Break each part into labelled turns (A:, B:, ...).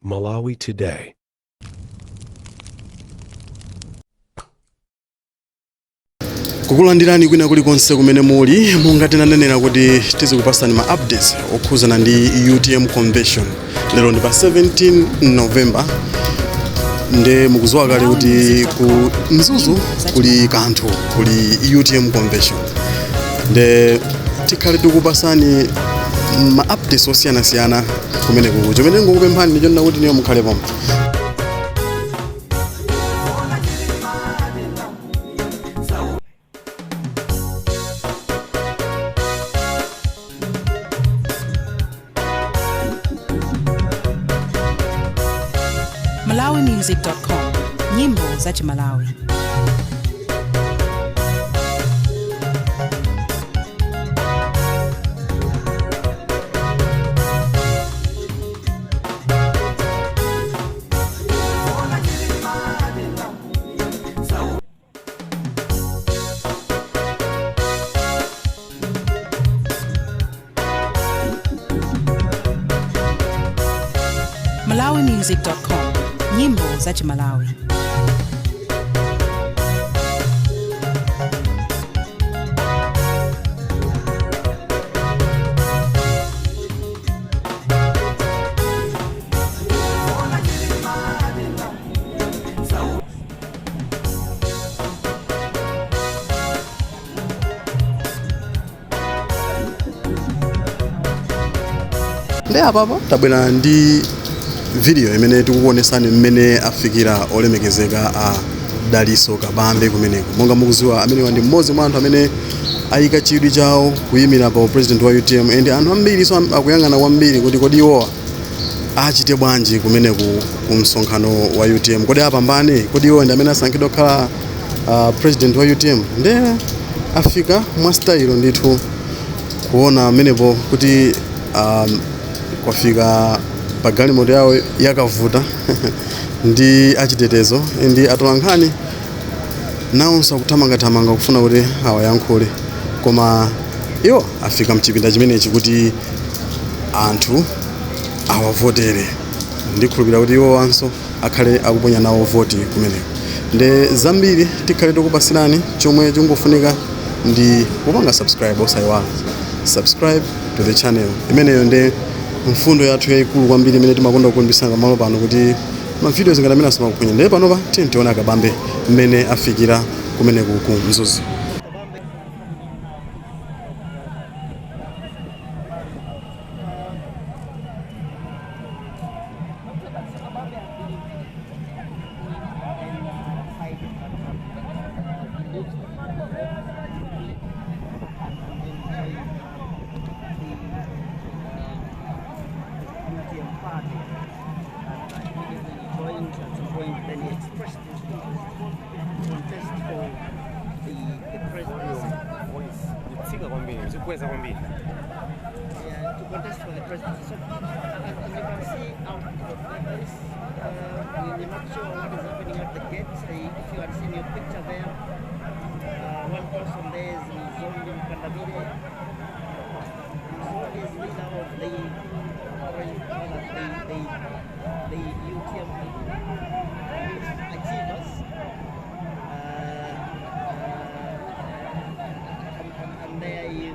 A: Malawi Today.
B: Kukulandirani kwina kulikonse kumene muli. Monga tinanenera kuti tizikupasani ma updates okhuzana ndi UTM convention, lero ndi pa 17 November. Nde mukuziwa kale kuti ku Mzuzu kuli kanthu, kuli UTM convention, nde tikhale tikupasani ma updates osiyanasiyana kumeneku. Chomwe ndingokupemphani ndi chonena kuti niyo mukhale pomwe.
C: malawimusic.com, nyimbo za Chimalawi. malawimusic.com, nyimbo za Chimalawi.
B: Ndi apapa tabwera ndi video imene tikukuonesani mmene afikira olemekezeka a Daliso Kabambe kumeneko. Monga mukuziwa, amenewa ndi mmodzi mwa anthu amene ayika chidwi chawo kuyimira pa president wa UTM, and anthu ambiri so akuyang'ana kwambiri kuti kodi iwowa achite bwanji kumeneku ku msonkhano wa UTM? Kodi apambane? Kodi iwo ndi amene asankhidwa kukhala president wa UTM? Nde afika mwa style ndithu, kuona amenepo kuti kwafika pa galimoto yawo yakavuta ndi achitetezo ndi atolankhani nawonso akuthamangathamanga kufuna kuti awayankhule, koma iwo afika mchipinda chimenechi kuti anthu awavotere. Ndikhulupirira kuti iwo wanso akhale akuponya nawo voti kumeneko. Nde zambiri tikhale tikupasirani. Chomwe chingofunika ndi kupanga subscribe. Osayiwala subscribe to the channel. Imeneyo ndi mfundo yathu yayikulu kwambiri imene timakonda kulimbikitsana pamalo pano kuti ma videos ngati amene asamakuphonye. Ndiye panopa tiye tione Akabambe mmene afikira kumeneku ku Mzuzu.
D: UTM party. And immediately he joined at some point, then he expressed his interest to contest for the presidency.
E: Voice kutsika kwambiri, zikukweza kwambiri.
D: Yeah, to contest for the presidency. So, as you can see out there is, we're not sure what is happening at the gate. If you had seen your picture there, one person there is Mzondi Mkandawire. Mzondi is leader of the, rather the UTM Youth Achievers. And there you,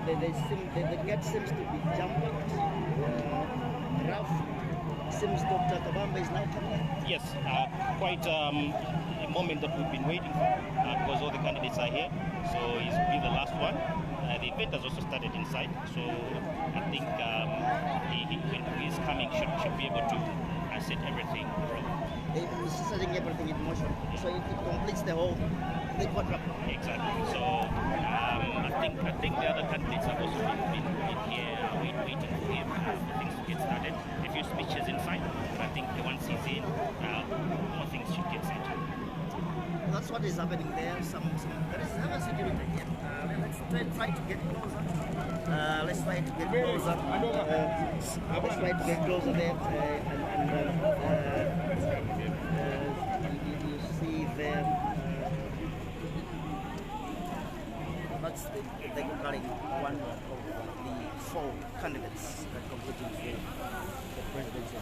D: they seem, the gate seems to be jam-packed. Rough. Seems Dr. Kabambe is now coming.
F: Yes, quite a moment that we've been waiting for because all the candidates are here. So he's be the last one. The event has also started inside, so I think when he is coming, should be able to set everything wrong.
D: He's setting everything in motion. So it completes the whole, the quadruple.
F: Exactly. So I think the other candidates have also been here waiting for him, for things to get started. A few speeches inside, but I think once he's in, more things should get set.
D: That's what is happening there. Some there is heavy security here. Let's try to get closer. Let's try to get closer. Let's try to get closer there, and you see there. That's the current one of the four candidates that competing for the presidency.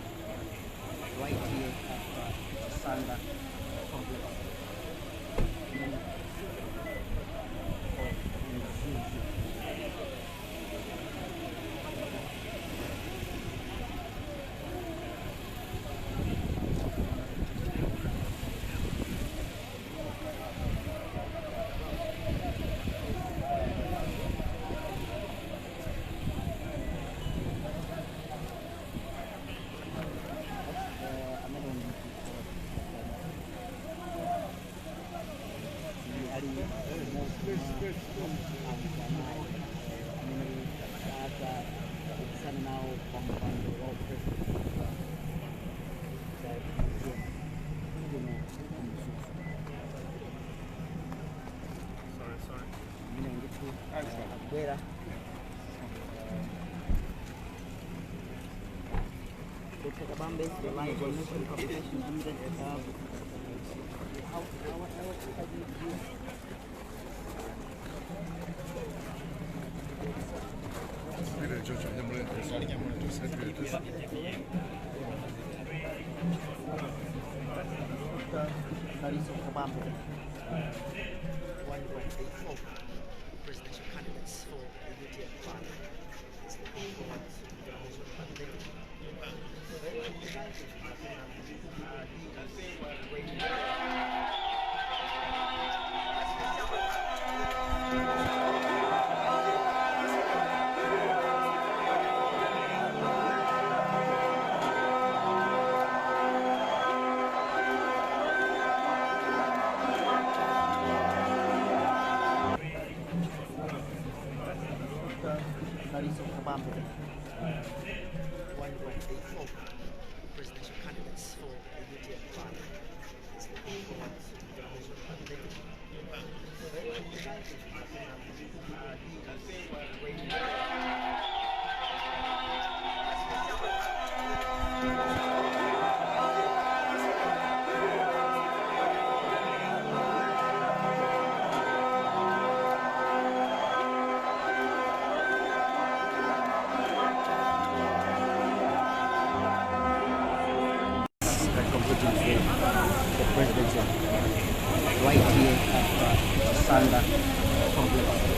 D: Pampando wa president wa kuno kumzuzu. Amene ndithu akubwera. Dr. Kabambe, the Live Nation Publications Limited. How do you Dr. Dalitso Kabambe, one of the four presidential candidates for the UTM party, is looking forward to the party. Very excited. He is waiting. Dr. Dalitso Kabambe, one of the four presidential candidates for the UTM party, is looking forward to the party. Very excited. He is waiting. Competing for the presidency right here at Sanda Complex.